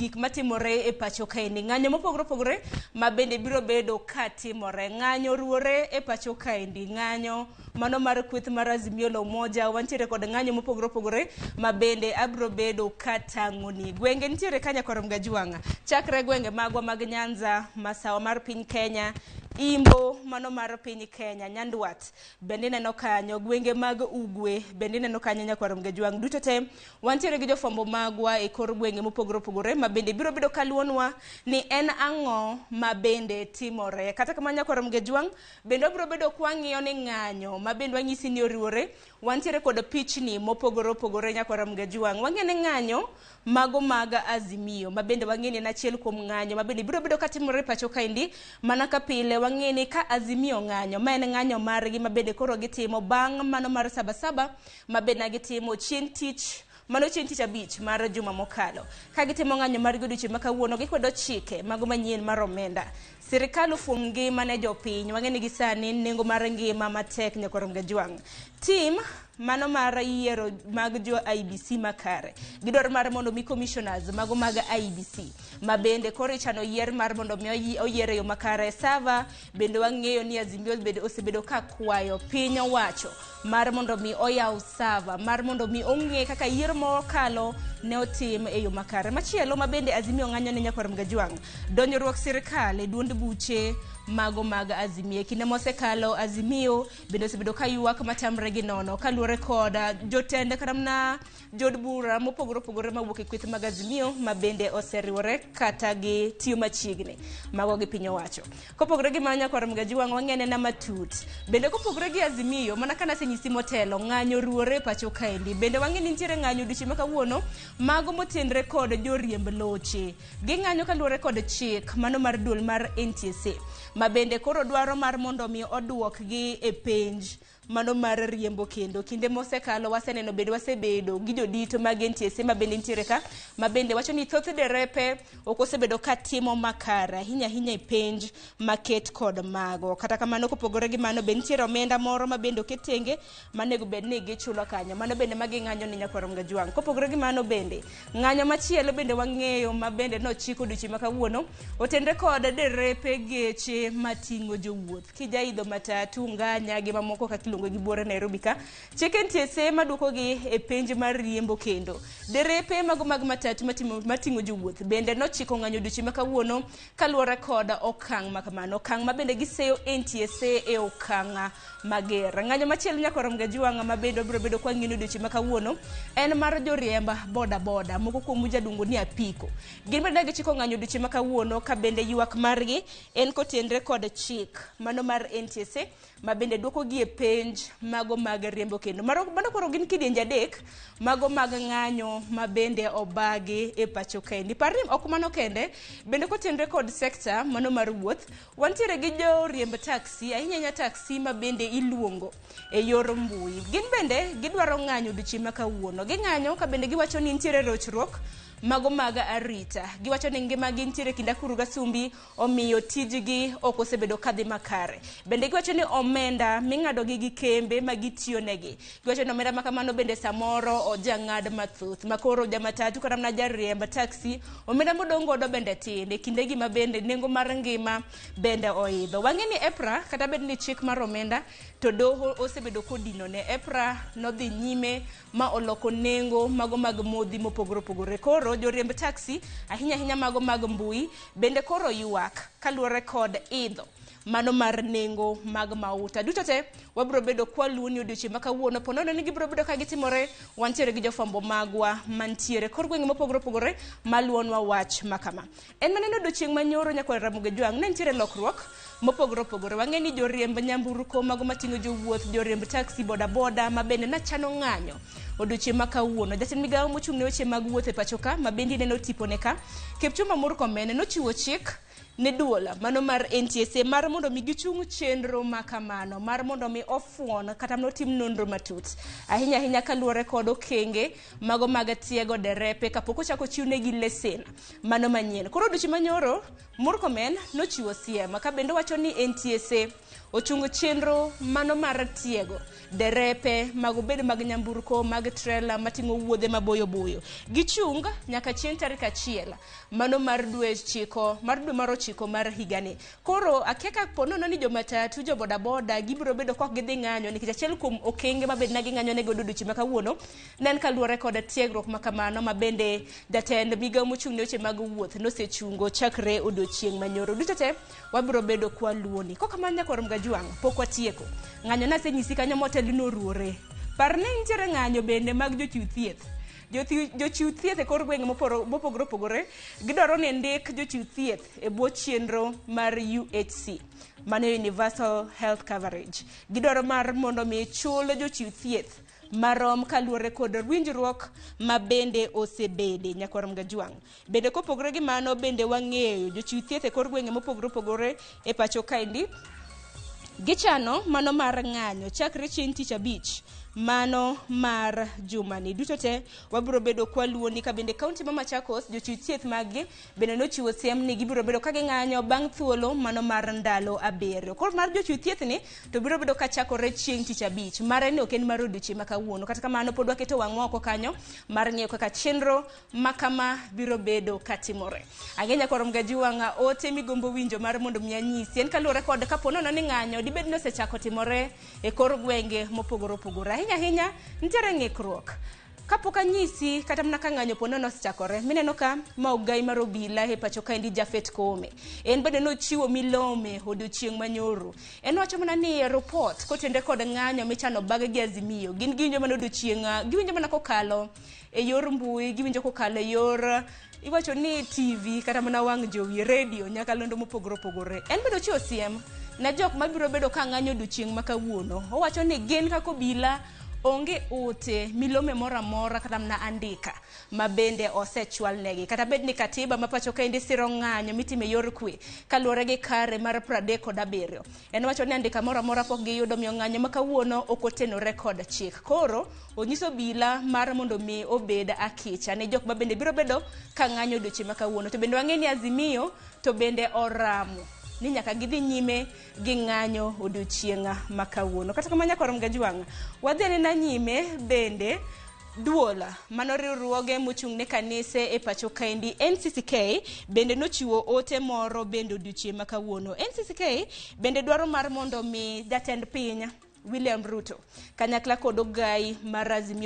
gik matimore e pacho kaendi. Ng'anyo mopogore opogore ma bende biro bedo ka timore. Ng'anyo ruore e pacho kaendi. Ng'anyo mano mar kweth mar Azimio la Umoja. Wantiere kod ng'anyo mopogore opogore ma bende abiro bedo ka tang'oni. Gwenge nitiere ka Nyakwar Mgajwang'. Chakre gwenge magwa mag Nyanza, masawa mar piny Kenya, Imbo mano mar piny Kenya, Nyandwat bende ineno kanyo, gwenge mag Ugwe bende ineno kanyo Nyakwar Mgajwang'. Duto te wantiere gi jofwambo magwa e kor gwenge mopogore opogore ma bende biro bedo kaluonwa ni en ang'o ma bende timore. Kata kamano Nyakwar Mgajwang' bende wabiro bedo kwang'iyo ni ng'anyo ma bende wanyisi ni oriwore. Wantiere kod pichni mopogore opogore Nyakwar Mgajwang'. Wang'e ni ng'anyo mago mag Azimio ma bende wang'e ni en achiel kuom ng'anyo ma bende biro bedo katimore e pacho kaendi mana ka pile. Wang'e ni ka Azimio ng'anyo, ma en ng'anyo margi ma bende koro gitimo bang' mano mar Sabasaba ma bende gitimo chieng' tich mano chieng' tich abich mar juma mokalo. Ka gitimo ng'anyo margi odiochieng' ma kawuono, gikwedo chike mago manyien mar omenda. Sirikal ofuong' ngima ne jopiny. Wang'e ni gi sani nengo mar ngima matek Nyakwar Mgajwang'. Tim mano mar yiero mag jo IEBC makare. Gidwaro mar mondo mi commissioners mago mag IEBC ma bende koro ichano yier mar mondo mi oyier e yo makare. Sava bende wang'eyo ni Azimio bende osebedo ka kwayo piny owacho mar mondo mi oyaw sava mar mondo mi ong'e kaka yiero mokalo ne otim e yo makare. Machielo ma bende Azimio ng'anyo ne Nyakwar Mgajwang', donjruok sirikal e duond buche mago mag Azimio. E kinde mosekalo Azimio bende osebedo ka ywak matamre gi nono kaluwore kod jotende kata mana jood bura mopogore opogore mawuok e kweth mag Azimio ma bende oseriwore kata gi tiyo machiegni mago gi piny owacho. Kopogore gi mano Nyakwar Mgajwang' wang'e anena matut. Bende kopogore gi Azimio, mana ka nasenyisi motelo, ng'anyo ruore e pacho kaendi. Bende wang'e ni nitiere ng'anyo odiochieng' ma kawuono mago motenre kod joriemb loche. Ging'anyo kaluwore kod chik mano mar duol mar NTSA ma bende koro dwaro mar mondo mi oduokgi e penj mano mar riembo kendo. Kinde mosekalo waseneno bende wasebedo gi jodito mag NTSA ma bende nitiere ka ma bende wacho ni thoth derepe ok osebedo ka timo makare ahinya ahinya e penj maket kod mago. Kata kamano kopogore gi mano be nitiere omenda moro ma bende oket tenge manego bed ni gichulo kanyo. Mano bende ma ging'anyo ni Nyakwar Mgajwang'. Kopogore gi mano bende ng'anyo machielo bende wang'eyo ma bende nochiko odiochieng' ma kawuono otenre kod derepe geche mating'o jowuoth. Kijaidho matatu, nganya gi mamoko kaka iluongo gi buore Nairobi ka, chik NTSA maduokogi e penj mar riembo kendo. Derepe mago mag matatu mating'o jowuoth bende nochiko ng'anyo odiochieng' ma kawuono kaluwore kod okang' ma kamano. Okang' ma bende giseyo NTSA e okang' mager. Ng'anyo machielo Nyakwar Mgajwang' ma bende wabiro bedo kwa ng'iyo odiochieng' ma kawuono en mar joriemb boda boda. Moko kuomu jaluongo ni apiko. Gin bende ne gichiko ng'anyo odiochieng' ma kawuono ka bende ywak margi en kotenre kod chik mano mar NTSA ma bende duoko gi e penj mago mag riembo kendo. Mano koro gin kidienje adek mago mag ng'anyo ma bende obagi e pacho kaendi. Par ni ok mano kende, bende kotenre kod sekta mano mar wuoth, wantiere gi joriemb taxi, ahinya ahinya taxi ma bende iluongo e yor mbui. Gin bende gidwaro ng'anyo odiochieng' ma kawuono. Ging'anyo ka bende giwacho ni nitiere rochruok mago mag arita. Giwacho ni ngimagi nitiere kind akuru gi asumbi, omiyo tijgi ok osebedo kadhi makare. Bende giwacho ni omenda ming'adogi gi kembe ma gitiyonegi. Giwacho ni omenda ma kamano bende samoro ojang'ad mathoth ma koro jamatatu kata mana jariemb taxi omenda modong' godo bende tin e kindegi ma bende nengo mar ngima bende oidho. Wang'e ni EPRA kata bed ni chik mar omenda to doho osebedo kodinone. EPRA nodhi nyime ma oloko nengo mago mag modhi mopogore opogore. Koro joriemb taxi ahinya ahinya mago mag mbui bende koro ywak kaluwore kod idho mano mar nengo mag mauta. Duto te wabiro bedo kwaluwo ni odiochieng' ma kawuono po nono ni gibiro bedo ka gitimore. Wantiere gi jofwambo magwa mantiere kor gwenge mopogore opogore maluwonwa wach ma kama. En mana ni odiochieng' manyoro Nyakwar Ramogi Jwang' ne nitiere lokruok mopogore opogore. Wang'e ni joriemb nyamburko mago mating'o jowuoth, joriemb taxi, boda boda ma bende nachano ng'anyo odiochieng' ma kawuono. Jatend migawo mochung' ne weche mag wuoth e pacho ka ma bende ineno tipone ka, Kipchumba Murkomen nochiwo chik ne duol mano mar NTSA mar mondo mi gichung chenro ma kamano mar mondo mi ofuon kata notim nonro matut ahinya ahinya kaluwore kod okenge mago mag tiego derepe kapok ochako chiwnegi lesen mano manyien. Koro odiochieng' manyoro Murkomen nochiwo siem ka bende wacho ni NTSA Ochungo chenro mano mar tiego derepe mag obed mag nyamburko, mag trela mating'o wuodhe maboyo boyo. Gichung nyaka chieng' tarik 1 mano mar dwe 9 mar dwe mar 9 mar higani. Koro akia ka po nono ni jomatatu, jo bodaboda gibiro bedo kok gidhi ng'anyo nikech achiel kuom okenge mabed na ging'anyo nego odiochieng' ma kawuono ne en kaluwore kod tiegruok ma kamano ma bende jatend migawo mochung' ne weche mag wuoth nosechungo chakre odiochieng' manyoro. Duto te wabiro bedo kwa luoni. Kokamano nyakwar Mgajwang' pok watieko. Ng'anyo nasenyisi kanyo motelo noruore. Par ni nitiere ng'anyo bende mag jochiw thieth. Jochiw thieth e kor gwenge mopogore opogore gidwaro ni ndik jochiw thieth e bwo chenro mar UHC, mano Universal Health Coverage. Gidwaro mar mondo mi chul jochiw thieth marom kaluwore kod winjruok ma bende osebede nyakwar Mgajwang'. Bende kopogore gi mano bende wang'eyo jochiw thieth e kor gwenge mopogore opogore e pacho kaendi gichano mano mar ng'anyo chakre chieng' tich abich mano mar jumani. Duto te wabiro bedo kwaluoni ka bende kaunti ma Machakos jochiw thieth maggi bende nochiwo siem ni gibiro bedo ka ging'anyo bang' thuolo mano mar ndalo 7. Koro mar jochiw thieth ni to biro bedo ka chakore chieng' tich abich. Mare ni ok en mar odiochieng' ma kawuono. Kata kamano pod waketo wang'wa oko kanyo mar ng'eyo kaka chenro ma kama biro bedo katimore. Ang'e nyakwar Mgajwang' ote migombo winjo mar mondo mi anyisi en kaluwore kod kapo nono ni ng'anyo dibed ni osechako timore e kor gwenge mopogore opogore. Ahinya ahinya nitiere ng'ikruok. Kapok anyisi kata mana ka ng'anyo po nono osechakore, mineno ka ma ogai mar obila e pacho kaendi Japhet Koome. En bende nochiwo milome odiochieng' manyoro. En wacho mana ni report kotenore kod ng'anyo michano bage gi Azimio. Gin giwinjo mana odiochieng', giwinjo mana kokalo e yor mbui, giwinjo kokalo e yor iwacho ni TV kata mana wang' jowi, radio, nyakalondo mopogore opogore. En bende ochiwo siem ne jok mabiro bedo ka ng'anyo odiochieng' ma kawuono. Owacho ni gin kaka obila onge ote milome moro amora kata mana andika ma bende osechwalnegi. Kata bed ni katiba ma pacho kaendi siro ng'anyo mitimo e yor kwe kaluwore gi kare mar 37. En wacho ni andika moro amora pok giyudo miyo ng'anyo ma kawuono ok otenore kod chik. Koro onyiso obila mar mondo mi obed akicha ne jok ma bende biro bedo ka ng'anyo odiochieng' ma kawuono. To bende wang'e ni Azimio to bende oramo ni nyaka gidhi nyime gi ng'anyo odiochieng' ma kawuono. Kata kamano nyakwar Mgajwang', wadhi anena nyime bende duol mano riwruoge mochung' ne kanise e pacho kaendi NCCK bende nochiwo ote moro bende odiochieng' ma kawuono. NCCK bende dwaro mar mondo mi jatend piny William Ruto kanyakla kod ogai mar Azimio